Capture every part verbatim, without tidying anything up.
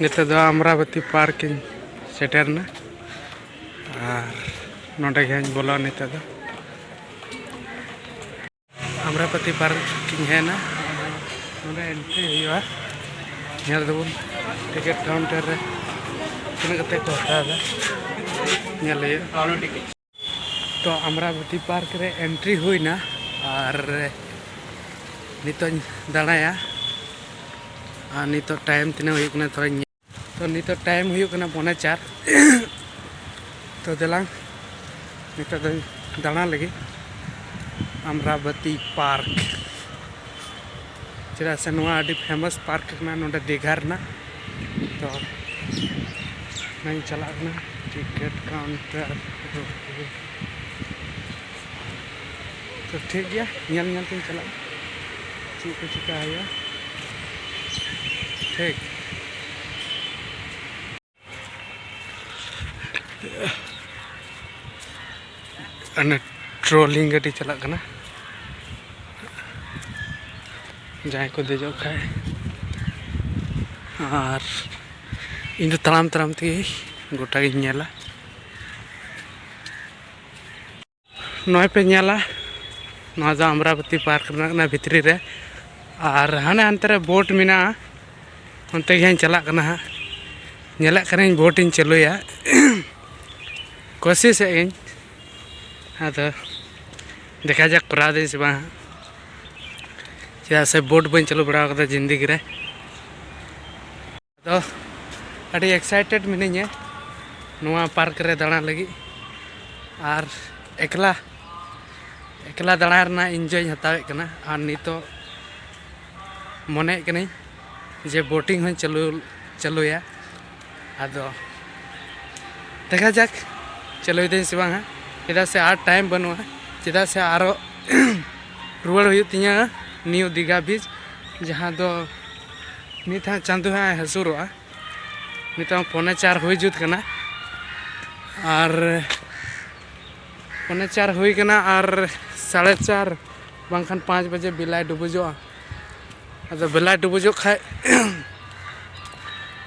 ᱱᱤᱛᱚᱜ ᱫᱚ ᱟᱢᱨᱟᱵᱚᱛᱤ ᱯᱟᱨᱠ ᱤᱧ ᱥᱮᱴᱮᱨᱱᱟ ᱟᱨ ᱱᱚᱰᱮ ᱜᱮ ᱦᱟᱸᱜ ᱤᱧ ᱵᱚᱞᱚᱜᱼᱟ ᱱᱤᱛᱚᱜ ᱫᱚ᱾ ᱟᱢᱨᱟᱵᱚᱛᱤ ᱯᱟᱨᱠ ᱤᱧ ᱦᱮᱡ ᱮᱱᱟ᱾ ᱱᱚᱰᱮ ᱮᱱᱴᱨᱤ ᱦᱩᱭᱩᱜᱼᱟ᱾ ᱧᱮᱞ ᱫᱟᱵᱚᱱ ᱴᱤᱠᱤᱴ ᱠᱟᱣᱩᱱᱴᱟᱨ ᱨᱮ ᱛᱤᱱᱟᱹᱜ ᱠᱟᱛᱮ ᱠᱚ ᱦᱟᱛᱟᱣ ᱮᱫᱟ, ᱧᱮᱞ ᱦᱩᱭᱩᱜᱼᱟ᱾ ᱛᱚ ᱟᱢᱨᱟᱵᱚᱛᱤ ᱯᱟᱨᱠ ᱨᱮ ᱮᱱᱴᱨᱤ ᱦᱩᱭᱱᱟ ᱟᱨ ᱱᱤᱛᱚᱜ ᱤᱧ ᱫᱟᱬᱟᱭᱟ᱾ ᱟᱨ ᱱᱤᱛᱚᱜ ᱴᱟᱭᱤᱢ ᱛᱤᱱᱟᱹᱜ ᱦᱩᱭᱩᱜ ᱠᱟᱱᱟ ᱛᱷᱚᱲᱟᱧ ᱧᱮᱞ᱾ ᱛᱚ ᱱᱤᱛᱚᱜ ᱴᱟᱭᱤᱢ ᱦᱩᱭᱩᱜ ᱠᱟᱱᱟ ᱯᱚᱱᱮ ᱪᱟᱨ᱾ ᱛᱚ ᱫᱮᱞᱟᱝ ᱱᱤᱛᱚᱜ ᱫᱚᱧ ᱫᱟᱬᱟ ᱞᱟᱹᱜᱤᱫ ᱟᱢᱨᱟᱵᱚᱛᱤ ᱯᱟᱨᱠ᱾ ᱪᱮᱫᱟᱜ ᱥᱮ ᱱᱚᱣᱟ ᱟᱹᱰᱤ ᱯᱷᱮᱢᱟᱥ ᱯᱟᱨᱠ ᱠᱟᱱᱟ ᱱᱚᱰᱮ ᱫᱤᱜᱷᱟ ᱨᱮᱱᱟᱜ᱾ ᱛᱚ ᱚᱱᱟᱧ ᱪᱟᱞᱟᱜ ᱠᱟᱱᱟ ᱴᱤᱠᱤᱴ ᱠᱟᱣᱩᱱᱴᱟᱨ᱾ ᱛᱚ ᱴᱷᱤᱠ ᱜᱮᱭᱟ, ᱧᱮᱞ ᱧᱮᱞ ᱛᱤᱧ ᱪᱟᱞᱟᱜᱼᱟ ᱪᱮᱫ ᱠᱚ ᱪᱤᱠᱟ ᱦᱩᱭᱩᱜᱼᱟ᱾ ᱴᱷᱤᱠ᱾ ᱚᱱᱮ ᱴᱨᱚᱞᱤᱝ ᱜᱟᱹᱰᱤ ᱪᱟᱞᱟᱜ ᱠᱟᱱᱟ, ᱡᱟᱦᱟᱸᱭ ᱠᱚ ᱫᱮᱡᱚᱜ ᱠᱷᱟᱡ᱾ ᱟᱨ ᱤᱧ ᱫᱚ ᱛᱟᱲᱟᱢ ᱛᱟᱲᱟᱢ ᱛᱮᱜᱮ ᱜᱚᱴᱟᱜᱤᱧ ᱧᱮᱞᱟ᱾ ᱱᱚᱜᱼᱚᱭ ᱯᱮ ᱧᱮᱞᱟ, ᱱᱚᱣᱟ ᱫᱚ ᱟᱢᱨᱟᱵᱚᱛᱤ ᱯᱟᱨᱠ ᱨᱮᱱᱟᱜ ᱠᱟᱱᱟ ᱵᱷᱤᱛᱨᱤ ᱨᱮ᱾ ᱟᱨ ᱦᱟᱱᱮ ᱦᱟᱱᱛᱮ ᱨᱮ ᱵᱳᱴ ᱢᱮᱱᱟᱜᱼᱟ, ᱚᱱᱛᱮ ᱜᱮ ᱦᱟᱸᱜ ᱪᱟᱞᱟᱜ ᱠᱟᱱᱟ ᱦᱟᱸᱜ᱾ ᱧᱮᱞᱮᱫ ᱠᱟᱹᱱᱟᱹᱧ ᱵᱳᱴ ᱤᱧ ᱪᱟᱹᱞᱩᱭᱟ, ᱠᱳᱥᱤᱥᱮᱫ ᱟᱹᱧ᱾ ᱟᱫᱚ ᱫᱮᱠᱷᱟ ᱡᱟᱠ ᱠᱚᱨᱟᱣ ᱫᱟᱹᱧ ᱥᱮ ᱵᱟᱝ ᱦᱟᱸᱜ᱾ ᱪᱮᱫᱟᱜ ᱥᱮ ᱵᱳᱴ ᱵᱟᱹᱧ ᱪᱟᱹᱞᱩ ᱵᱟᱲᱟ ᱟᱠᱟᱫᱟ ᱡᱤᱱᱫᱮᱜᱤ ᱨᱮ᱾ ᱟᱫᱚ ᱟᱹᱰᱤ ᱮᱠᱥᱟᱭᱴᱮᱰ ᱢᱤᱱᱟᱹᱧᱟ ᱱᱚᱣᱟ ᱯᱟᱨᱠ ᱨᱮ ᱫᱟᱬᱟ ᱞᱟᱹᱜᱤᱫ᱾ ᱟᱨ ᱮᱠᱞᱟ, ᱮᱠᱞᱟ ᱫᱟᱬᱟ ᱨᱮᱱᱟᱜ ᱤᱱᱡᱚᱭ ᱤᱧ ᱦᱟᱛᱟᱣᱮᱫ ᱠᱟᱱᱟ᱾ ᱟᱨ ᱱᱤᱛᱚᱜ ᱢᱚᱱᱮᱭᱮᱫ ᱠᱟᱹᱱᱟᱹᱧ ᱡᱮ ᱵᱳᱴᱤᱝ ᱦᱚᱸᱧ ᱪᱟᱹᱞᱩ, ᱪᱟᱹᱞᱩᱭᱟ᱾ ᱟᱫᱚ ᱫᱮᱠᱷᱟ ᱡᱟᱠ ᱪᱟᱹᱞᱩᱭ ᱫᱟᱹᱧ ᱥᱮ ᱵᱟᱝ ᱦᱟᱸᱜ, ᱪᱮᱫᱟᱜ ᱥᱮ ᱟᱨ ᱴᱟᱭᱤᱢ ᱵᱟᱹᱱᱩᱜᱼᱟ᱾ ᱪᱮᱫᱟᱜ ᱥᱮ ᱟᱨᱚ ᱨᱩᱣᱟᱹᱲ ᱦᱩᱭᱩᱜ ᱛᱤᱧᱟᱹ ᱱᱤᱭᱩ ᱫᱤᱜᱷᱟ ᱵᱤᱪ, ᱡᱟᱦᱟᱸ ᱫᱚ ᱱᱤᱛ ᱦᱟᱸᱜ ᱪᱟᱸᱫᱳ ᱦᱟᱸᱜ ᱮ ᱦᱟᱹᱥᱩᱨᱚᱜᱼᱟ᱾ ᱱᱤᱛᱚᱝ ᱯᱚᱱᱮ ᱪᱟᱨ ᱦᱩᱭ ᱡᱩᱛ ᱠᱟᱱᱟ, ᱟᱨ ᱯᱚᱱᱮ ᱪᱟᱨ ᱦᱩᱭ ᱠᱟᱱᱟ, ᱟᱨ ᱥᱟᱲᱮ ᱪᱟᱨ ᱵᱟᱝᱠᱷᱟᱱ ᱯᱟᱸᱪ ᱵᱟᱡᱮ ᱵᱮᱞᱟᱭ ᱰᱩᱵᱩᱡᱚᱜᱼᱟ᱾ ᱟᱫᱚ ᱵᱮᱞᱟᱭ ᱰᱩᱵᱩᱡᱚᱜ ᱠᱷᱟᱡ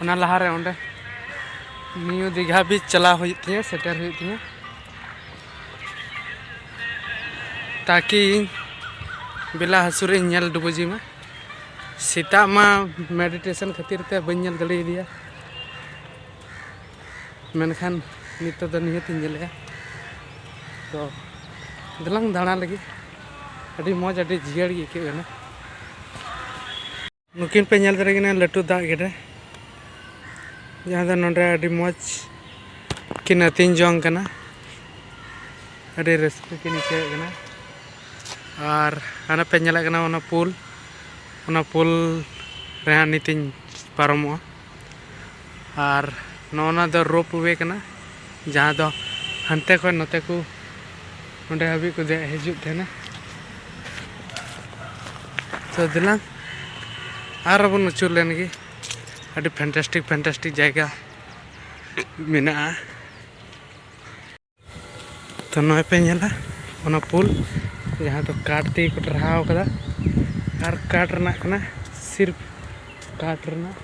ᱚᱱᱟ ᱞᱟᱦᱟᱨᱮ ᱚᱸᱰᱮ ᱱᱤᱭᱩ ᱫᱤᱜᱷᱟ ᱵᱤᱪ ᱪᱟᱞᱟᱣ ᱦᱩᱭᱩᱜ ᱛᱤᱧᱟᱹ, ᱥᱮᱴᱮᱨ ᱦᱩᱭᱩᱜ ᱛᱤᱧᱟᱹ, ᱛᱟᱠᱤ ᱤᱧ ᱵᱮᱞᱟ ᱦᱟᱹᱥᱩᱨ ᱤᱧ ᱧᱮᱞ ᱰᱩᱵᱩᱡᱮ ᱢᱟ᱾ ᱥᱮᱛᱟᱜ ᱢᱟ ᱢᱮᱰᱤᱴᱮᱥᱚᱱ ᱠᱷᱟᱹᱛᱤᱨ ᱛᱮ ᱵᱟᱹᱧ ᱧᱮᱞ ᱫᱟᱲᱮᱭᱟᱫᱮᱭᱟ, ᱢᱮᱱᱠᱷᱟᱱ ᱱᱤᱛᱚᱜ ᱫᱚ ᱱᱤᱦᱟᱹᱛ ᱤᱧ ᱧᱮᱞᱮᱜᱼᱟ᱾ ᱛᱚ ᱫᱮᱞᱟᱝ ᱫᱟᱬᱟ ᱞᱟᱹᱜᱤᱫ, ᱟᱹᱰᱤ ᱢᱚᱡᱽ, ᱟᱹᱰᱤ ᱡᱤᱭᱟᱹᱲ ᱜᱮ ᱟᱹᱭᱠᱟᱹᱜ ᱠᱟᱱᱟ᱾ ᱱᱩᱠᱤᱱ ᱯᱮ ᱧᱮᱞ ᱫᱟᱲᱮ ᱠᱤᱱᱟ ᱞᱟᱹᱴᱩ ᱫᱟᱜ ᱜᱮᱰᱮ, ᱡᱟᱦᱟᱸ ᱫᱚ ᱱᱚᱰᱮ ᱟᱹᱰᱤ ᱢᱚᱡᱽ ᱠᱤᱱ ᱟᱹᱛᱤᱧ ᱡᱚᱝ ᱠᱟᱱᱟ, ᱟᱹᱰᱤ ᱨᱟᱹᱥᱠᱟᱹ ᱠᱤᱱ ᱟᱹᱭᱠᱟᱹᱣᱮᱫ ᱠᱟᱱᱟ᱾ ᱟᱨ ᱦᱟᱱᱟ ᱯᱮ ᱧᱮᱞᱮᱫ ᱠᱟᱱᱟ ᱚᱱᱟ ᱯᱩᱞ, ᱚᱱᱟ ᱯᱩᱞ ᱨᱮ ᱦᱟᱸᱜ ᱱᱤᱛᱤᱧ ᱯᱟᱨᱚᱢᱚᱜᱼᱟ᱾ ᱟᱨ ᱱᱚᱜᱼᱚ ᱱᱟ ᱫᱚ ᱨᱳᱯ ᱣᱮ ᱠᱟᱱᱟ, ᱡᱟᱦᱟᱸ ᱫᱚ ᱦᱟᱱᱛᱮ ᱠᱷᱚᱱ ᱱᱚᱛᱮ ᱠᱚ ᱱᱚᱸᱰᱮ ᱦᱟᱹᱵᱤᱡ ᱠᱚ ᱫᱮᱡ ᱦᱤᱡᱩᱜ ᱛᱟᱦᱮᱱᱟ᱾ ᱛᱚ ᱫᱮᱞᱟᱝ ᱟᱨ ᱵᱚᱱ ᱟᱹᱪᱩᱨ ᱞᱮᱱ ᱜᱮ᱾ ᱟᱹᱰᱤ ᱯᱷᱮᱱᱴᱟᱥᱴᱤᱠ ᱯᱷᱮᱱᱴᱟᱥᱴᱤᱠ ᱡᱟᱭᱜᱟ ᱢᱮᱱᱟᱜᱼᱟ᱾ ᱛᱚ ᱱᱚᱜᱼᱚᱭ ᱯᱮ ᱧᱮᱞᱟ ᱚᱱᱟ ᱯᱩᱞ, ᱡᱟᱦᱟᱸ ᱫᱚ ᱠᱟᱴ ᱛᱮᱜᱮ ᱠᱚ ᱴᱟᱨᱦᱟᱣ ᱠᱟᱫᱟ, ᱟᱨ ᱠᱟᱴ ᱨᱮᱱᱟᱜ ᱠᱟᱱᱟ, ᱥᱤᱨᱯ ᱠᱟᱴ ᱨᱮᱱᱟᱜ,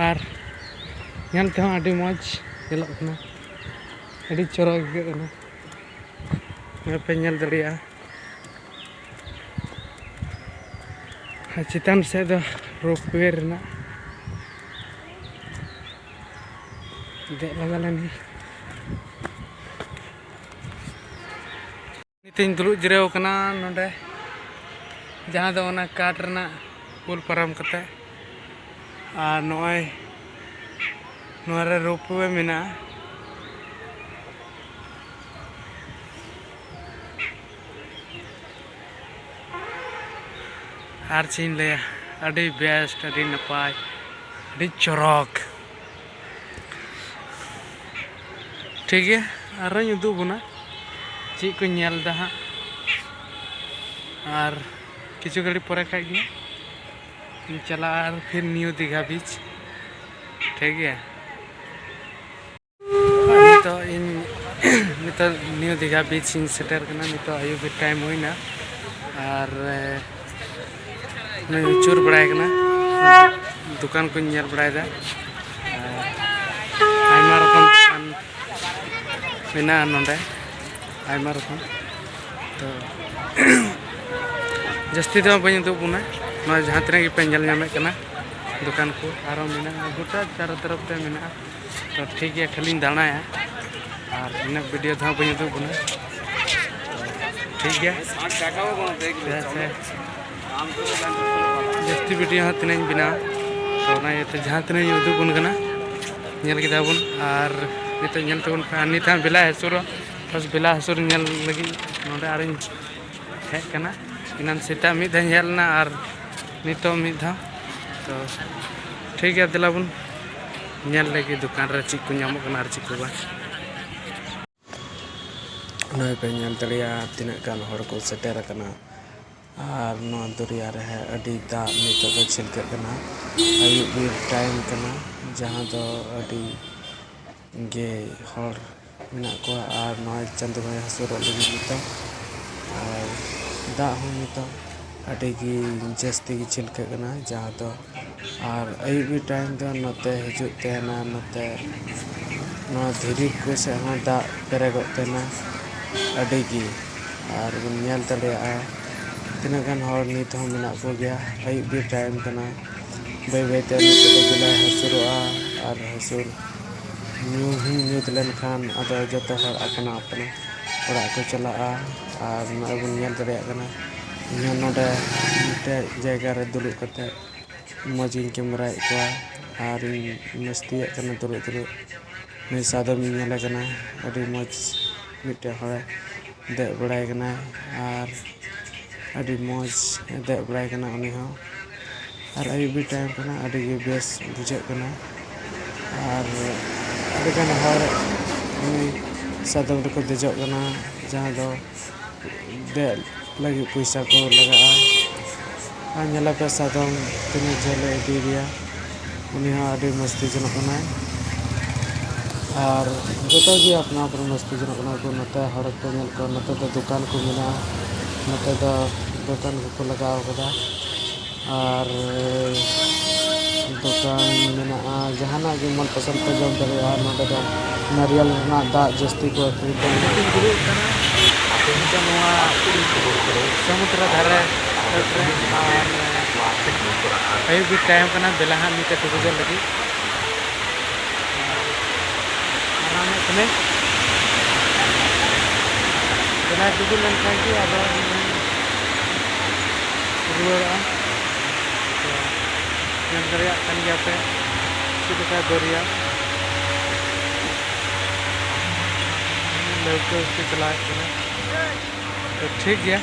ᱟᱨ ᱧᱮᱞ ᱛᱮᱦᱚᱸ ᱟᱹᱰᱤ ᱢᱚᱡᱽ ᱧᱮᱞᱚᱜ ᱠᱟᱱᱟ, ᱟᱹᱰᱤ ᱪᱚᱨᱚᱠ ᱟᱹᱭᱠᱟᱹᱜ ᱠᱟᱱᱟ᱾ ᱱᱚᱜᱼᱚᱭ ᱯᱮ ᱧᱮᱞ ᱫᱟᱲᱮᱭᱟᱜᱼᱟ᱾ ᱟᱨ ᱪᱮᱛᱟᱱ ᱥᱮᱫ ᱫᱚ ᱨᱳᱯ ᱣᱮ ᱨᱮᱱᱟᱜ ᱫᱮᱡ ᱞᱟᱜᱟ ᱞᱮᱱ ᱜᱮ᱾ ᱱᱤᱛᱚᱜ ᱤᱧ ᱫᱩᱲᱩᱵ ᱡᱤᱨᱟᱹᱣ ᱠᱟᱱᱟ ᱱᱚᱰᱮ, ᱡᱟᱦᱟᱸ ᱫᱚ ᱚᱱᱟ ᱠᱟᱴ ᱨᱮᱱᱟᱜ ᱯᱳᱞ ᱯᱟᱨᱚᱢ ᱠᱟᱛᱮ, ᱟᱨ ᱱᱚᱜᱼᱚᱭ ᱱᱚᱣᱟ ᱨᱮ ᱨᱳᱯ ᱣᱮ ᱢᱮᱱᱟᱜᱼᱟ᱾ ᱟᱨ ᱪᱮᱫ ᱤᱧ ᱞᱟᱹᱭᱟ, ᱟᱹᱰᱤ ᱵᱮᱥᱴ, ᱟᱹᱰᱤ ᱱᱟᱯᱟᱭ, ᱟᱹᱰᱤ ᱪᱚᱨᱚᱠ᱾ ᱴᱷᱤᱠ ᱜᱮᱭᱟ, ᱟᱨᱚᱧ ᱩᱫᱩᱜ ᱵᱚᱱᱟ ᱪᱮᱫ ᱠᱚᱧ ᱧᱮᱞ ᱮᱫᱟ ᱦᱟᱸᱜ᱾ ᱟᱨ ᱠᱤᱪᱷᱩ ᱜᱷᱟᱹᱲᱤᱡ ᱯᱚᱨᱮ ᱠᱷᱟᱡ ᱜᱮ ᱤᱧ ᱪᱟᱞᱟᱜᱼᱟ ᱟᱨ ᱯᱷᱤᱨ ᱱᱤᱭᱩ ᱫᱤᱜᱷᱟ ᱵᱤᱪ᱾ ᱴᱷᱤᱠ ᱜᱮᱭᱟ, ᱱᱤᱛᱚᱜ ᱤᱧ ᱱᱤᱛᱚᱜ ᱱᱤᱭᱩ ᱫᱤᱜᱷᱟ ᱵᱤᱪ ᱤᱧ ᱥᱮᱴᱮᱨ ᱠᱟᱱᱟ᱾ ᱱᱤᱛᱚᱜ ᱟᱹᱭᱩᱵ ᱵᱮᱲ ᱴᱟᱭᱤᱢ ᱦᱩᱭᱱᱟ ᱟᱨ ᱱᱚᱜᱼᱚᱭ ᱟᱹᱪᱩᱨ ᱵᱟᱲᱟᱭ ᱠᱟᱱᱟ᱾ ᱫᱚᱠᱟᱱ ᱠᱚᱧ ᱧᱮᱞ ᱵᱟᱲᱟᱭᱮᱫᱟ᱾ ᱟᱨ ᱟᱭᱢᱟ ᱨᱚᱠᱚᱢ ᱫᱚᱠᱟᱱ ᱢᱮᱱᱟᱜᱼᱟ ᱱᱚᱰᱮ, ᱟᱭᱢᱟ ᱨᱚᱠᱚᱢ᱾ ᱛᱚ ᱡᱟᱹᱥᱛᱤ ᱫᱚ ᱵᱟᱹᱧ ᱩᱫᱩᱜ ᱵᱚᱱᱟ, ᱱᱚᱣᱟ ᱡᱟᱦᱟᱸ ᱛᱤᱱᱟᱹᱜ ᱜᱮᱯᱮ ᱧᱮᱞ ᱧᱟᱢᱮᱫ ᱠᱟᱱᱟ ᱫᱚᱠᱟᱱ ᱠᱚ ᱟᱨᱦᱚᱸ ᱢᱮᱱᱟᱜᱼᱟ, ᱜᱚᱴᱟ ᱪᱟᱨᱚ ᱛᱚᱨᱚᱯ ᱛᱮ ᱢᱮᱱᱟᱜᱼᱟ᱾ ᱛᱚ ᱴᱷᱤᱠ ᱜᱮᱭᱟ, ᱠᱷᱟᱹᱞᱤᱧ ᱫᱟᱬᱟᱭᱟ ᱟᱨ ᱤᱱᱟᱹᱜ ᱵᱷᱤᱰᱤᱭᱳ ᱫᱚ ᱦᱟᱸᱜ ᱵᱟᱹᱧ ᱩᱫᱩᱜ ᱵᱚᱱᱟ᱾ ᱴᱷᱤᱠ ᱜᱮᱭᱟ, ᱪᱮᱫᱟᱜ ᱥᱮ ᱡᱟᱹᱥᱛᱤ ᱵᱷᱤᱰᱤᱭᱳ ᱦᱚᱸ ᱛᱤᱱᱟᱹᱜ ᱤᱧ ᱵᱮᱱᱟᱣᱟ, ᱛᱚ ᱚᱱᱟ ᱤᱭᱟᱹᱛᱮ ᱡᱟᱦᱟᱸ ᱛᱤᱱᱟᱹᱜ ᱤᱧ ᱩᱫᱩᱜ ᱵᱚᱱ ᱠᱟᱱᱟ, ᱧᱮᱞ ᱠᱮᱫᱟ ᱵᱚᱱ᱾ ᱟᱨ ᱱᱤᱛᱚᱜ ᱧᱮᱞ ᱛᱟᱵᱚᱱ ᱯᱮ, ᱟᱨ ᱱᱤᱛ ᱦᱟᱸᱜ ᱵᱮᱞᱟ ᱦᱟᱹᱥᱩᱨᱚᱜ, ᱵᱟᱥ ᱵᱮᱞᱟ ᱦᱟᱹᱥᱩᱨ ᱧᱮᱞ ᱞᱟᱹᱜᱤᱫ ᱱᱚᱰᱮ ᱟᱨᱤᱧ ᱦᱮᱡ ᱠᱟᱱᱟ᱾ ᱮᱱᱟᱱ ᱥᱮᱛᱟᱜ ᱢᱤᱫ ᱫᱷᱟᱣ ᱤᱧ ᱦᱮᱡ ᱞᱮᱱᱟ ᱟᱨ ᱱᱤᱛᱚᱜ ᱢᱤᱫ ᱫᱷᱟᱣ᱾ ᱛᱚ ᱴᱷᱤᱠ ᱜᱮᱭᱟ, ᱫᱮᱞᱟ ᱵᱚᱱ ᱧᱮᱞ ᱞᱮᱜᱮ ᱫᱚᱠᱟᱱ ᱨᱮ ᱪᱮᱫ ᱠᱚ ᱧᱟᱢᱚᱜ ᱠᱟᱱᱟ ᱟᱨ ᱪᱮᱫ ᱠᱚ ᱵᱟᱝ᱾ ᱱᱚᱜᱼᱚᱭ ᱯᱮ ᱧᱮᱞ ᱫᱟᱲᱮᱭᱟᱜᱼᱟ ᱛᱤᱱᱟᱹᱜ ᱜᱟᱱ ᱦᱚᱲ ᱠᱚ ᱥᱮᱴᱮᱨ ᱟᱠᱟᱱᱟ᱾ ᱟᱨ ᱱᱚᱣᱟ ᱫᱚᱨᱭᱟ ᱨᱮ ᱟᱹᱰᱤ ᱫᱟᱜ ᱱᱤᱛᱚᱜ ᱫᱚ ᱪᱷᱤᱞᱠᱟᱹᱜ ᱠᱟᱱᱟ᱾ ᱟᱹᱭᱩᱵ ᱵᱮᱲ ᱴᱟᱭᱤᱢ ᱠᱟᱱᱟ, ᱡᱟᱦᱟᱸ ᱫᱚ ᱟᱹᱰᱤ ᱜᱮ ᱦᱚᱲ ᱢᱮᱱᱟᱜ ᱠᱚᱣᱟ᱾ ᱟᱨ ᱱᱚᱜᱼᱚᱭ ᱪᱟᱸᱫᱳ ᱦᱚᱸᱭ ᱦᱟᱹᱥᱩᱨᱚᱜ ᱞᱟᱹᱜᱤᱫ ᱱᱤᱛᱚᱜ, ᱟᱨ ᱫᱟᱜ ᱦᱚᱸ ᱱᱤᱛᱚᱜ ᱟᱹᱰᱤ ᱜᱮ ᱡᱟᱹᱥᱛᱤ ᱜᱮ ᱪᱷᱤᱞᱠᱟᱹᱜ ᱠᱟᱱᱟ, ᱡᱟᱦᱟᱸ ᱫᱚ ᱟᱨ ᱟᱹᱭᱩᱵ ᱵᱮᱲ ᱴᱟᱭᱤᱢ ᱫᱚ ᱱᱚᱛᱮ ᱦᱤᱡᱩᱜ ᱛᱟᱦᱮᱱᱟ, ᱱᱚᱛᱮ ᱱᱚᱣᱟ ᱫᱷᱤᱨᱤ ᱠᱚ ᱥᱮᱫ ᱦᱚᱸ ᱫᱟᱜ ᱯᱮᱨᱮᱜᱚᱜ ᱛᱟᱦᱮᱱᱟ ᱟᱹᱰᱤ ᱜᱮ᱾ ᱟᱨ ᱵᱚᱱ ᱧᱮᱞ ᱫᱟᱲᱮᱭᱟᱜᱼᱟ ᱛᱤᱱᱟᱹᱜ ᱜᱟᱱ ᱦᱚᱲ ᱱᱤᱛ ᱦᱚᱸ ᱢᱮᱱᱟᱜ ᱠᱚᱜᱮᱭᱟ᱾ ᱟᱹᱭᱩᱵ ᱵᱮᱲ ᱴᱟᱭᱤᱢ ᱠᱟᱱᱟ, ᱵᱟᱹᱭ ᱵᱟᱹᱭ ᱛᱮ ᱱᱤᱛᱚᱜ ᱫᱚ ᱵᱮᱞᱟᱭ ᱦᱟᱹᱥᱩᱨᱚᱜᱼᱟ᱾ ᱟᱨ ᱦᱟᱹᱥᱩᱨ ᱧᱩ ᱦᱚᱸ ᱧᱩᱛ ᱞᱮᱱᱠᱷᱟᱱ ᱟᱫᱚ ᱡᱚᱛᱚ ᱦᱚᱲ ᱟᱯᱱᱟ ᱟᱯᱱᱟ ᱚᱲᱟᱜ ᱠᱚ ᱪᱟᱞᱟᱜᱼᱟ᱾ ᱟᱨ ᱱᱚᱜᱼᱚᱭ ᱵᱚᱱ ᱧᱮᱞ ᱫᱟᱲᱮᱭᱟᱜ ᱠᱟᱱᱟ, ᱤᱧ ᱦᱚᱸ ᱱᱚᱰᱮ ᱢᱤᱫᱴᱮᱡ ᱡᱟᱭᱜᱟ ᱨᱮ ᱫᱩᱲᱩᱵ ᱠᱟᱛᱮ ᱢᱚᱡᱽ ᱜᱤᱧ ᱠᱮᱢᱮᱨᱟᱭᱮᱫ ᱠᱚᱣᱟ᱾ ᱟᱨ ᱤᱧ ᱢᱚᱥᱛᱤᱭᱮᱫ ᱠᱟᱱᱟ ᱫᱩᱲᱩᱵ ᱫᱩᱲᱩᱵ᱾ ᱱᱩᱭ ᱥᱟᱫᱚᱢ ᱤᱧ ᱧᱮᱞᱮ ᱠᱟᱱᱟ, ᱟᱹᱰᱤ ᱢᱚᱡᱽ ᱢᱤᱫᱴᱮᱡ ᱦᱚᱲᱮ ᱫᱮᱡ ᱵᱟᱲᱟᱭ ᱠᱟᱱᱟᱭ᱾ ᱟᱨ ᱟᱹᱰᱤ ᱢᱚᱡᱽ ᱮ ᱫᱮᱡ ᱵᱟᱲᱟᱭ ᱠᱟᱱᱟ ᱩᱱᱤ ᱦᱚᱸ᱾ ᱟᱨ ᱟᱹᱭᱩᱵ ᱵᱮᱲ ᱴᱟᱭᱤᱢ ᱠᱟᱱᱟ, ᱟᱹᱰᱤ ᱜᱮ ᱵᱮᱥ ᱵᱩᱡᱷᱟᱹᱜ ᱠᱟᱱᱟ᱾ ᱟᱨ ᱟᱹᱰᱤ ᱜᱟᱱ ᱦᱚᱲ ᱩᱱᱤ ᱥᱟᱫᱚᱢ ᱨᱮᱠᱚ ᱫᱮᱡᱚᱜ ᱠᱟᱱᱟ, ᱡᱟᱦᱟᱸ ᱫᱚ ᱫᱮᱡ ᱞᱟᱹᱜᱤᱫ ᱯᱚᱭᱥᱟ ᱠᱚ ᱞᱟᱜᱟᱜᱼᱟ᱾ ᱟᱨ ᱧᱮᱞᱟᱯᱮ ᱥᱟᱫᱚᱢ ᱛᱤᱱᱟᱹᱜ ᱡᱷᱟᱹᱞᱮ ᱤᱫᱤᱭᱮᱫᱮᱭᱟ, ᱩᱱᱤ ᱦᱚᱸ ᱟᱹᱰᱤ ᱢᱚᱥᱛᱤ ᱡᱚᱱᱚᱜ ᱠᱟᱱᱟᱭ᱾ ᱟᱨ ᱡᱚᱛᱚ ᱜᱮ ᱟᱯᱱᱟ ᱟᱯᱱᱟ ᱢᱚᱥᱛᱤ ᱡᱚᱱᱚᱜ ᱠᱟᱱᱟ ᱠᱚ᱾ ᱱᱚᱛᱮ ᱦᱚᱲ ᱠᱚ ᱧᱮᱞ ᱠᱚᱣᱟ, ᱱᱚᱛᱮ ᱫᱚ ᱫᱚᱠᱟᱱ ᱠᱚ ᱢᱮᱱᱟᱜᱼᱟ, ᱱᱚᱛᱮ ᱫᱚ ᱫᱚᱠᱟᱱ ᱠᱚᱠᱚ ᱞᱟᱜᱟᱣ ᱠᱟᱫᱟ᱾ ᱟᱨ ᱫᱚᱠᱟᱱ ᱢᱮᱱᱟᱜᱼᱟ, ᱡᱟᱦᱟᱱᱟᱜ ᱜᱮ ᱢᱚᱱ ᱯᱚᱥᱚᱱᱫ ᱠᱚ ᱡᱚᱢ ᱫᱟᱲᱮᱭᱟᱜᱼᱟ᱾ ᱱᱚᱰᱮ ᱫᱚ ᱱᱟᱨᱤᱭᱟᱞ ᱨᱮᱱᱟᱜ ᱫᱟᱜ ᱡᱟᱹᱥᱛᱤ ᱠᱚ ᱟᱹᱠᱷᱨᱤᱧ ᱠᱟᱱᱟ᱾ ᱱᱤᱛᱚᱜ ᱱᱚᱣᱟ ᱥᱚᱢᱩᱫᱨᱚ ᱫᱷᱟᱨᱮ ᱨᱮ ᱟᱨ ᱟᱹᱭᱩᱵ ᱜᱮ ᱴᱟᱭᱤᱢ ᱠᱟᱱᱟ, ᱵᱮᱞᱟ ᱦᱟᱸᱜ ᱱᱤᱛᱚᱜ ᱰᱩᱵᱩᱡᱚᱜ ᱞᱟᱹᱜᱤᱫ᱾ ᱟᱨ ᱟᱢ ᱠᱟᱹᱱᱟᱹᱧ, ᱵᱮᱞᱟ ᱰᱩᱵᱩᱡ ᱞᱮᱱᱠᱷᱟᱱ ᱜᱮ ᱟᱫᱚ ᱨᱩᱣᱟᱹᱲᱚᱜᱼᱟ᱾ ᱛᱚ, ᱧᱮᱞ ᱫᱟᱲᱮᱭᱟᱜ ᱠᱟᱱ ᱜᱮᱭᱟ ᱯᱮ ᱪᱮᱫ ᱞᱮᱠᱟ ᱫᱚᱨᱭᱟ ᱞᱟᱹᱣᱠᱟᱹ ᱛᱮ ᱪᱟᱞᱟᱣᱮᱫ ᱠᱟᱱᱟ᱾ ᱛᱚ, ᱴᱷᱤᱠ ᱜᱮᱭᱟ,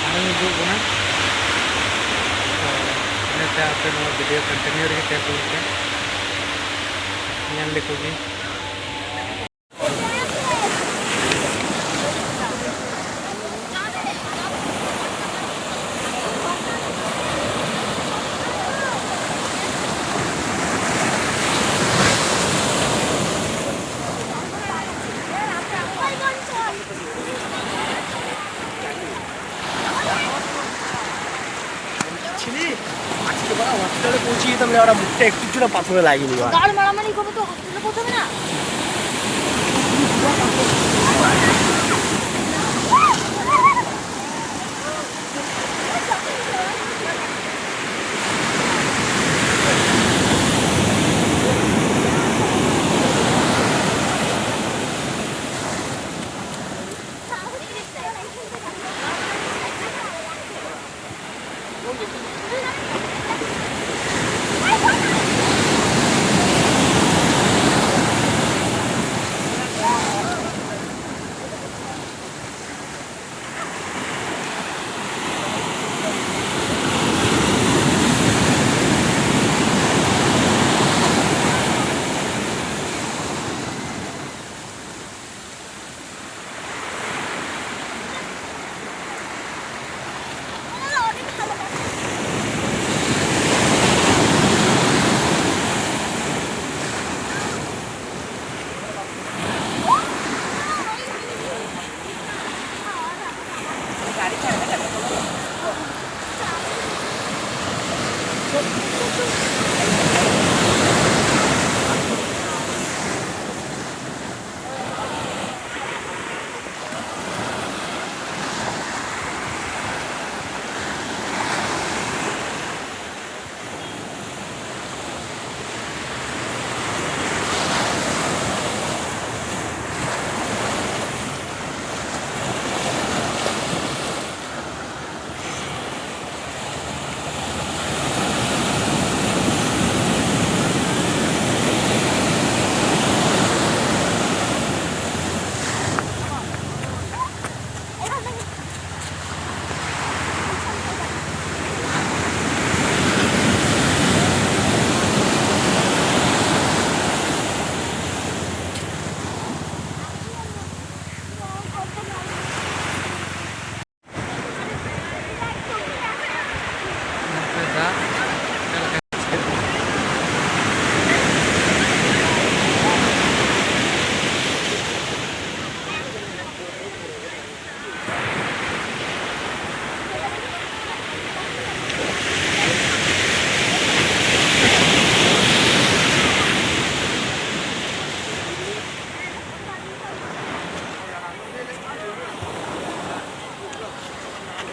ᱟᱨᱦᱚᱸ ᱦᱤᱡᱩᱜ ᱠᱟᱱᱟ᱾ ᱛᱚ, ᱤᱱᱟᱹᱛᱮ ᱟᱯᱮ ᱱᱚᱣᱟ ᱵᱷᱤᱰᱤᱭᱳ ᱠᱚᱱᱴᱤᱱᱤᱭᱩ ᱨᱮᱜᱮ ᱛᱟᱦᱮᱸ ᱦᱩᱭᱩᱜ ᱯᱮ, ᱧᱮᱞ ᱞᱮᱠᱚ ᱜᱮ᱾ ছেলে, আজকে বাড়া হসপিটালে পৌঁছে যেতাম রে, ওরা মুখটা একটু জন্য পাথরে লাগেনি বাড়া। গাড় মারামারি করবো তো হসপিটালে পৌঁছাবে না?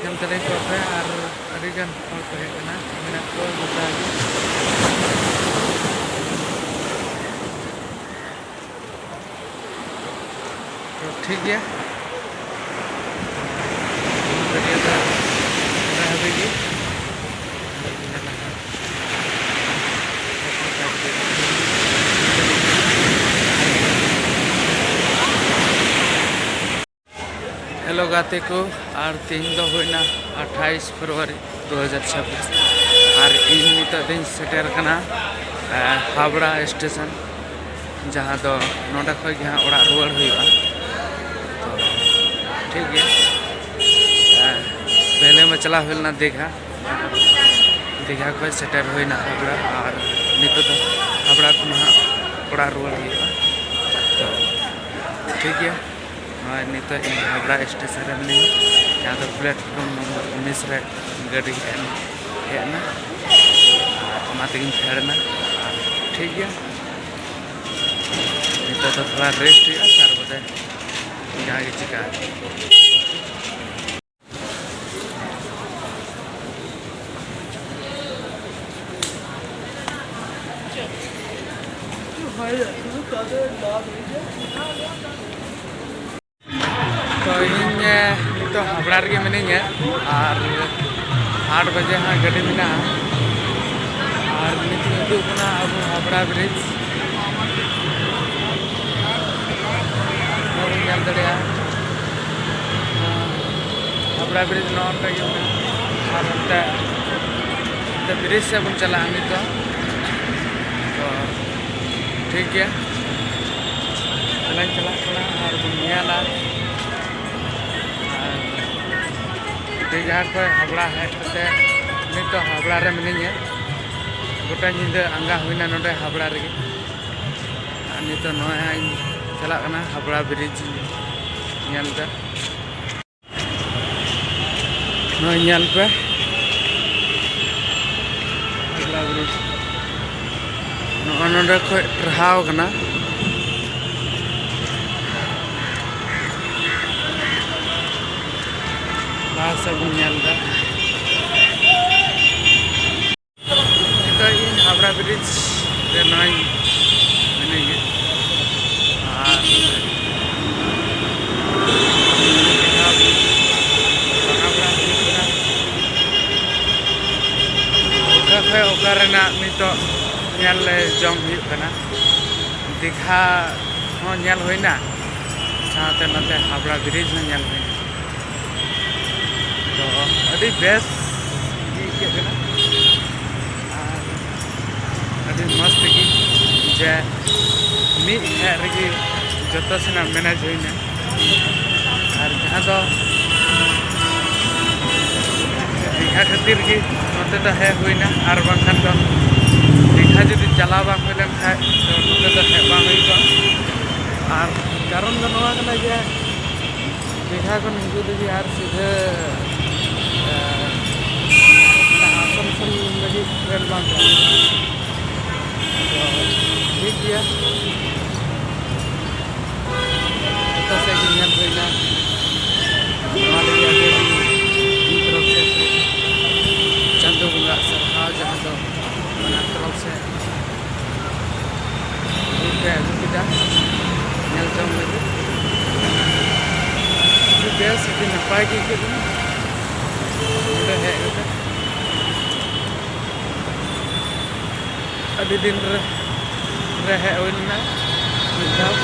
ᱧᱮᱞ ᱛᱟᱞᱮ ᱠᱚ ᱯᱮ, ᱟᱨ ᱟᱹᱰᱤ ᱜᱟᱱ ᱦᱚᱲ ᱠᱚ ᱦᱮᱡ ᱮᱱᱟ, ᱢᱮᱱᱟᱜ ᱠᱚᱣᱟ ᱜᱚᱴᱟ ᱜᱮ᱾ ᱛᱚ, ᱴᱷᱤᱠ ᱜᱮᱭᱟ, ᱵᱷᱤᱰᱤᱭᱳ ᱫᱚ ᱱᱚᱰᱮ ᱦᱟᱹᱵᱤᱡ ᱜᱮ᱾ ᱦᱮᱞᱳ ᱜᱟᱛᱮ ᱠᱚ, ᱟᱨ ᱛᱮᱦᱮᱧ ᱫᱚ ᱦᱩᱭᱱᱟ ᱟᱴᱷᱟᱭᱤᱥ ᱯᱷᱮᱵᱽᱨᱩᱣᱟᱨᱤ ᱫᱩ ᱦᱟᱡᱟᱨ ᱪᱷᱟᱵᱵᱤᱥ, ᱟᱨ ᱤᱧ ᱱᱤᱛᱚᱜ ᱫᱚᱧ ᱥᱮᱴᱮᱨ ᱠᱟᱱᱟ, ᱮ, ᱦᱟᱵᱲᱟ ᱥᱴᱮᱥᱚᱱ, ᱡᱟᱦᱟᱸ ᱫᱚ ᱱᱚᱰᱮ ᱠᱷᱚᱡ ᱜᱮ ᱦᱟᱸᱜ ᱚᱲᱟᱜ ᱨᱩᱣᱟᱹᱲ ᱦᱩᱭᱩᱜᱼᱟ᱾ ᱛᱚ, ᱴᱷᱤᱠ ᱜᱮᱭᱟ, ᱮ, ᱯᱮᱦᱞᱮ ᱢᱟ ᱪᱟᱞᱟᱣ ᱦᱩᱭ ᱞᱮᱱᱟ ᱫᱤᱜᱷᱟ, ᱫᱤᱜᱷᱟ ᱠᱷᱚᱡ ᱥᱮᱴᱮᱨ ᱦᱩᱭᱱᱟ ᱦᱟᱵᱲᱟ, ᱟᱨ ᱱᱤᱛᱚᱜ ᱫᱚ ᱦᱟᱵᱲᱟ ᱠᱷᱚᱱ ᱦᱟᱸᱜ ᱚᱲᱟᱜ ᱨᱩᱣᱟᱹᱲ ᱦᱩᱭᱩᱜᱼᱟ᱾ ᱛᱚ, ᱴᱷᱤᱠ ᱜᱮᱭᱟ, ᱱᱚᱜᱼᱚᱭ ᱱᱤᱛᱚᱜ ᱤᱧ ᱦᱟᱵᱲᱟ ᱥᱴᱮᱥᱚᱱ ᱨᱮ ᱢᱤᱱᱟᱹᱧᱟ, ᱡᱟᱦᱟᱸ ᱫᱚ ᱯᱞᱮᱴᱯᱷᱨᱚᱢ ᱱᱚᱢᱵᱚᱨ ᱩᱱᱤᱥ ᱨᱮ ᱜᱟᱹᱰᱤ ᱦᱮᱡ ᱮᱱᱟ, ᱦᱮᱡ ᱮᱱᱟ᱾ ᱟᱨ ᱛᱮᱜᱤᱧ ᱯᱷᱮᱰ ᱮᱱᱟ᱾ ᱟᱨ ᱴᱷᱤᱠ ᱜᱮᱭᱟ, ᱱᱤᱛᱚᱜ ᱫᱚ ᱛᱷᱚᱲᱟ ᱨᱮᱥᱴ ᱦᱩᱭᱩᱜᱼᱟ, ᱛᱟᱨ ᱵᱟᱫᱮ ᱡᱟᱦᱟᱸ ᱜᱮ ᱪᱤᱠᱟᱹᱜᱼᱟ᱾ ᱛᱚ ᱤᱧ, ᱮ, ᱱᱤᱛᱚᱜ ᱦᱟᱵᱲᱟ ᱨᱮᱜᱮ ᱢᱤᱱᱟᱹᱧᱟ ᱟᱨ ᱟᱴ ᱵᱟᱡᱮ ᱦᱟᱸᱜ ᱜᱟᱹᱰᱤ ᱢᱮᱱᱟᱜᱼᱟ᱾ ᱟᱨ ᱱᱤᱛᱚᱜ ᱦᱤᱡᱩᱜ ᱠᱟᱱᱟ ᱟᱵᱚ ᱦᱟᱵᱲᱟ ᱵᱨᱤᱡᱽ᱾ ᱱᱚᱜᱼᱚᱭ ᱵᱚᱱ ᱧᱮᱞ ᱫᱟᱲᱮᱭᱟᱜᱼᱟ, ᱦᱟᱵᱲᱟ ᱵᱨᱤᱡᱽ ᱱᱚᱜᱼᱚ ᱱᱚᱝᱠᱟ ᱜᱮ ᱢᱮᱱᱟᱜᱼᱟ᱾ ᱟᱨ ᱚᱱᱛᱮ, ᱚᱱᱛᱮ ᱵᱨᱤᱡᱽ ᱥᱮᱫ ᱵᱚᱱ ᱪᱟᱞᱟᱜᱼᱟ ᱱᱤᱛᱚᱜ᱾ ᱛᱚ ᱴᱷᱤᱠ ᱜᱮᱭᱟ, ᱪᱟᱞᱟᱧ ᱪᱟᱞᱟᱜ ᱠᱟᱱᱟ ᱟᱨ ᱵᱚᱱ ᱧᱮᱞᱟ᱾ ᱟᱨ ᱫᱤᱜᱷᱟ ᱠᱷᱚᱱ ᱦᱟᱵᱲᱟ ᱦᱮᱡ ᱠᱟᱛᱮ ᱱᱤᱛᱚᱜ ᱦᱟᱵᱲᱟ ᱨᱮ ᱢᱤᱱᱟᱹᱧᱟ᱾ ᱜᱚᱴᱟ ᱧᱤᱫᱟᱹ ᱟᱸᱜᱟ ᱦᱩᱭᱱᱟ ᱱᱚᱰᱮ ᱦᱟᱵᱲᱟ ᱨᱮᱜᱮ᱾ ᱟᱨ ᱱᱤᱛᱚᱜ ᱱᱚᱜᱼᱚᱭ ᱦᱟᱸᱜ ᱤᱧ ᱪᱟᱞᱟᱜ ᱠᱟᱱᱟ ᱦᱟᱵᱲᱟ ᱵᱨᱤᱡᱽ ᱧᱮᱞ ᱛᱮ᱾ ᱱᱚᱜᱼᱚᱭ ᱧᱮᱞ ᱯᱮ, ᱦᱟᱵᱲᱟ ᱵᱨᱤᱡᱽ ᱱᱚᱜᱼᱚ ᱱᱚᱰᱮ ᱠᱷᱚᱡ ᱴᱟᱨᱦᱟᱣ ᱠᱟᱱᱟ᱾ ᱞᱟᱦᱟ ᱥᱮᱫ ᱵᱚᱱ ᱧᱮᱞ ᱮᱫᱟ᱾ ᱱᱤᱛᱚᱜ ᱤᱧ ᱦᱟᱣᱲᱟ ᱵᱨᱤᱡᱽ ᱨᱮ ᱱᱚᱜᱼᱚᱭ ᱢᱤᱱᱟᱹᱧᱟ᱾ ᱟᱨ ᱚᱠᱟ ᱠᱷᱚᱡ ᱚᱠᱟ ᱨᱮᱱᱟᱜ ᱱᱤᱛᱚᱜ ᱧᱮᱞ ᱞᱮ ᱡᱚᱝ ᱦᱩᱭᱩᱜ ᱠᱟᱱᱟ᱾ ᱫᱤᱜᱷᱟ ᱦᱚᱸ ᱧᱮᱞ ᱦᱩᱭᱱᱟ, ᱥᱟᱶᱛᱮ ᱱᱚᱛᱮ ᱦᱟᱣᱲᱟ ᱵᱨᱤᱡᱽ ᱦᱚᱸ ᱧᱮᱞ ᱦᱩᱭᱱᱟ᱾ ᱛᱚ ᱟᱹᱰᱤ ᱵᱮᱥ ᱜᱮ ᱟᱹᱭᱠᱟᱹᱜ ᱠᱟᱱᱟ᱾ ᱟᱨ ᱟᱹᱰᱤ ᱢᱚᱡᱽ ᱛᱮᱜᱮ ᱡᱮ ᱢᱤᱫ ᱴᱷᱮᱡ ᱨᱮᱜᱮ ᱡᱚᱛᱚ ᱥᱮᱱᱟᱜ ᱢᱮᱱᱮᱡᱽ ᱦᱩᱭᱱᱟ᱾ ᱟᱨ ᱡᱟᱦᱟᱸ ᱫᱚ ᱫᱤᱜᱷᱟ ᱠᱷᱟᱹᱛᱤᱨ ᱜᱮ ᱱᱚᱛᱮ ᱫᱚ ᱦᱮᱡ ᱦᱩᱭᱱᱟ, ᱟᱨ ᱵᱟᱝᱠᱷᱟᱱ ᱫᱚ ᱫᱤᱜᱷᱟ ᱡᱩᱫᱤ ᱪᱟᱞᱟᱣ ᱵᱟᱝ ᱦᱩᱭ ᱞᱮᱱᱠᱷᱟᱡ ᱫᱚ ᱱᱚᱛᱮ ᱫᱚ ᱦᱮᱡ ᱵᱟᱝ ᱦᱩᱭ ᱠᱚᱜᱼᱟ᱾ ᱟᱨ ᱠᱟᱨᱚᱱ ᱫᱚ ᱱᱚᱣᱟ ᱠᱟᱱᱟ ᱡᱮ ᱫᱤᱜᱷᱟ ᱠᱷᱚᱱ ᱦᱤᱡᱩᱜ ᱞᱟᱹᱜᱤᱫ ᱟᱨ ᱥᱤᱫᱷᱟᱹ, ᱮ, ᱟᱥᱟᱱ ᱞᱟᱹᱜᱤᱫ ᱴᱨᱮᱱ ᱵᱟᱝ ᱠᱟᱱᱟ᱾ ᱛᱚ, ᱴᱷᱤᱠ ᱜᱮᱭᱟ, ᱡᱚᱛᱚ ᱥᱮᱫ ᱜᱮ ᱧᱮᱞ ᱦᱩᱭᱱᱟ᱾ ᱱᱚᱣᱟ ᱞᱟᱹᱜᱤᱫ ᱟᱹᱰᱤ ᱟᱹᱰᱤ ᱤᱧ ᱛᱚᱨᱚᱯ ᱥᱮᱫ ᱠᱷᱚᱱ ᱪᱟᱸᱫᱳ ᱵᱚᱸᱜᱟ ᱥᱟᱨᱦᱟᱣ, ᱡᱟᱦᱟᱸ ᱫᱚ ᱵᱟᱱᱟᱨ ᱛᱚᱨᱚᱯ ᱥᱮᱫ ᱨᱩᱴ ᱮ ᱟᱹᱜᱩ ᱠᱮᱫᱟ ᱧᱮᱞ ᱡᱚᱝ ᱞᱟᱹᱜᱤᱫ᱾ ᱟᱹᱰᱤ ᱵᱮᱥ, ᱟᱹᱰᱤ ᱱᱟᱯᱟᱭ ᱜᱮ ᱟᱹᱭᱠᱟᱹᱜ ᱠᱟᱱᱟ ᱱᱚᱰᱮ ᱦᱮᱡ ᱠᱟᱛᱮ᱾ ᱟᱹᱰᱤ ᱫᱤᱱ ᱨᱮ, ᱨᱮ ᱦᱮᱡ ᱦᱩᱭ ᱞᱮᱱᱟ ᱢᱤᱫ ᱫᱷᱟᱣ᱾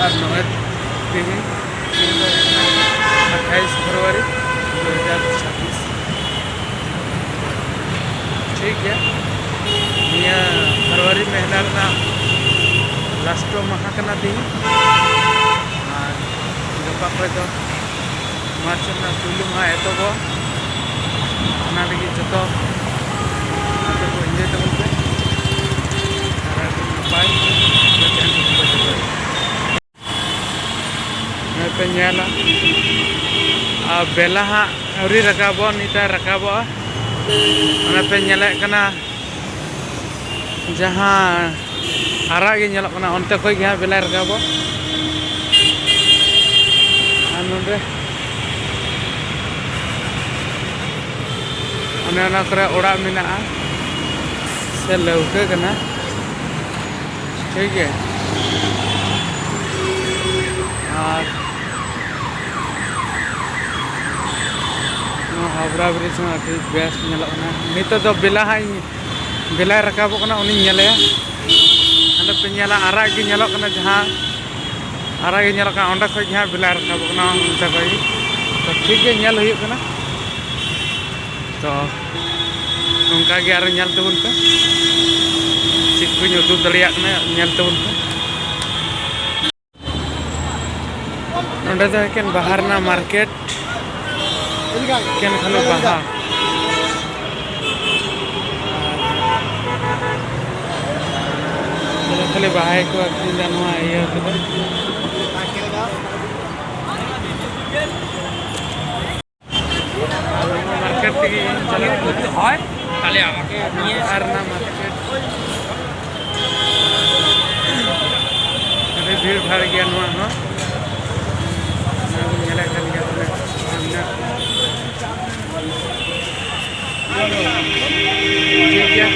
ᱟᱨ ᱱᱚᱜᱼᱚᱭ ᱛᱮᱦᱮᱧ, ᱛᱮᱦᱮᱧ ᱫᱚ ᱟᱴᱷᱟᱭᱤᱥ ᱯᱷᱮᱵᱽᱨᱩᱣᱟᱨᱤ ᱫᱩ ᱦᱟᱡᱟᱨ ᱪᱷᱟᱵᱵᱤᱥ᱾ ᱴᱷᱤᱠ ᱜᱮᱭᱟ, ᱱᱤᱭᱟᱹ ᱯᱷᱮᱵᱽᱨᱩᱣᱟᱨᱤ ᱢᱟᱹᱦᱱᱟᱹ ᱨᱮᱱᱟᱜ ᱞᱟᱥᱴ ᱢᱟᱦᱟ ᱠᱟᱱᱟ ᱛᱮᱦᱮᱧ᱾ ᱟᱨ ᱜᱟᱯᱟ ᱠᱷᱚᱡ ᱫᱚ ᱢᱟᱨᱪ ᱨᱮᱱᱟᱜ ᱯᱩᱭᱞᱩ ᱢᱟᱦᱟ ᱮᱛᱚᱦᱚᱵᱚᱜᱼᱟ᱾ ᱚᱱᱟ ᱞᱟᱹᱜᱤᱫ ᱡᱚᱛᱚ ᱟᱯᱮ ᱠᱚ ᱤᱭᱟᱹᱭ ᱛᱟᱵᱚᱱ ᱯᱮ᱾ ᱟᱨ ᱟᱹᱰᱤ ᱱᱟᱯᱟᱭ ᱛᱟᱦᱮᱱ ᱛᱟᱵᱚᱱ ᱯᱮ ᱡᱚᱛᱚ᱾ ᱱᱚᱜᱼᱚᱭ ᱯᱮ ᱧᱮᱞᱟ, ᱟᱨ ᱵᱮᱞᱟ ᱦᱟᱸᱜ ᱟᱹᱣᱨᱤ ᱨᱟᱠᱟᱵᱚᱜᱼᱟ, ᱱᱤᱛ ᱮ ᱨᱟᱠᱟᱵᱚᱜᱼᱟ᱾ ᱚᱱᱟ ᱯᱮ ᱧᱮᱞᱮᱫ ᱠᱟᱱᱟ, ᱡᱟᱦᱟᱸ ᱟᱨᱟᱜ ᱜᱮ ᱧᱮᱞᱚᱜ ᱠᱟᱱᱟ, ᱚᱱᱛᱮ ᱠᱷᱚᱡ ᱜᱮ ᱦᱟᱸᱜ ᱵᱮᱞᱟᱭ ᱨᱟᱠᱟᱵᱚᱜ᱾ ᱟᱨ ᱱᱚᱰᱮ ᱚᱱᱮ ᱚᱱᱟ ᱠᱚᱨᱮ ᱚᱲᱟᱜ ᱢᱮᱱᱟᱜᱼᱟ ᱥᱮ ᱞᱟᱹᱣᱠᱟᱹ ᱠᱟᱱᱟ, ᱴᱷᱤᱠ ᱜᱮᱭᱟ᱾ ᱟᱨ ᱱᱚᱣᱟ ᱦᱟᱣᱲᱟ ᱵᱨᱤᱡᱽ ᱦᱚᱸ ᱟᱹᱰᱤ ᱵᱮᱥ ᱧᱮᱞᱚᱜ ᱠᱟᱱᱟ᱾ ᱱᱤᱛᱚᱜ ᱫᱚ ᱵᱮᱞᱟ ᱦᱟᱸᱜ ᱤᱧ, ᱵᱮᱞᱟᱭ ᱨᱟᱠᱟᱵᱚᱜ ᱠᱟᱱᱟ, ᱩᱱᱤᱧ ᱧᱮᱞᱮᱭᱟ᱾ ᱦᱟᱸᱰᱮ ᱯᱮ ᱧᱮᱞᱟ, ᱟᱨᱟᱜ ᱜᱮ ᱧᱮᱞᱚᱜ ᱠᱟᱱᱟ, ᱡᱟᱦᱟᱸ ᱟᱨᱟᱜ ᱜᱮ ᱧᱮᱞᱚᱜ ᱠᱟᱱᱟ, ᱚᱸᱰᱮ ᱠᱷᱚᱡ ᱜᱮ ᱦᱟᱸᱜ ᱵᱮᱞᱟᱭ ᱨᱟᱠᱟᱵᱚᱜ ᱠᱟᱱᱟ, ᱚᱱᱛᱮ ᱠᱷᱚᱡ ᱜᱮ᱾ ᱛᱚ, ᱴᱷᱤᱠ ᱜᱮ ᱧᱮᱞ ᱦᱩᱭᱩᱜ ᱠᱟᱱᱟ᱾ ᱛᱚ, ᱱᱚᱝᱠᱟ ᱜᱮ ᱟᱨᱚ ᱧᱮᱞ ᱛᱟᱵᱚᱱ ᱯᱮ, ᱪᱮᱫ ᱠᱚᱧ ᱩᱫᱩᱜ ᱫᱟᱲᱮᱭᱟᱜ ᱠᱟᱱᱟ, ᱧᱮᱞ ᱛᱟᱵᱚᱱ ᱯᱮ᱾ ᱱᱚᱸᱰᱮ ᱫᱚ ᱮᱠᱮᱱ ᱵᱟᱦᱟ ᱨᱮᱱᱟᱜ ᱢᱟᱨᱠᱮᱴ, ᱮᱠᱮᱱ ᱠᱷᱟᱹᱞᱤ ᱵᱟᱦᱟ᱾ ᱱᱚᱸᱰᱮ ᱠᱷᱟᱹᱞᱤ ᱵᱟᱦᱟ ᱜᱮᱠᱚ ᱟᱹᱠᱷᱨᱤᱧ ᱮᱫᱟ ᱱᱚᱣᱟ ᱤᱭᱟᱹ ᱠᱚᱫᱚ᱾ ᱟᱨ ᱱᱚᱣᱟ ᱢᱟᱨᱠᱮᱴ ᱛᱮᱜᱮ ᱪᱟᱞᱟᱜ ᱦᱩᱭᱩᱜᱼᱟ᱾ ᱟᱨ ᱚᱱᱟ ᱢᱟᱨᱠᱮᱴ ᱟᱹᱰᱤ ᱵᱷᱤᱲ ᱵᱷᱟᱲ ᱜᱮᱭᱟ ᱱᱚᱣᱟ ᱦᱚᱸ᱾ ᱚᱱᱟ ᱵᱚᱱ ᱧᱮᱞᱮᱫ ᱠᱟᱱ ᱜᱮᱭᱟ ᱛᱤᱱᱟᱹᱜ ᱦᱚᱲ ᱢᱮᱱᱟᱜ ᱠᱚᱣᱟ᱾ ᱴᱷᱤᱠ ᱜᱮᱭᱟ᱾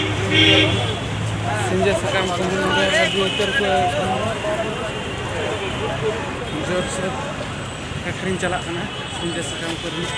ᱥᱤᱸᱡᱮ ᱥᱟᱠᱟᱢ ᱠᱚᱦᱚᱸ ᱱᱚᱰᱮ ᱟᱹᱰᱤ ᱩᱛᱟᱹᱨ ᱠᱚ ᱡᱳᱨᱥᱳᱨ ᱟᱹᱠᱷᱨᱤᱧ ᱪᱟᱞᱟᱜ ᱠᱟᱱᱟ ᱥᱤᱸᱡᱮ ᱥᱟᱠᱟᱢ ᱠᱚᱨᱮᱱᱟᱜ᱾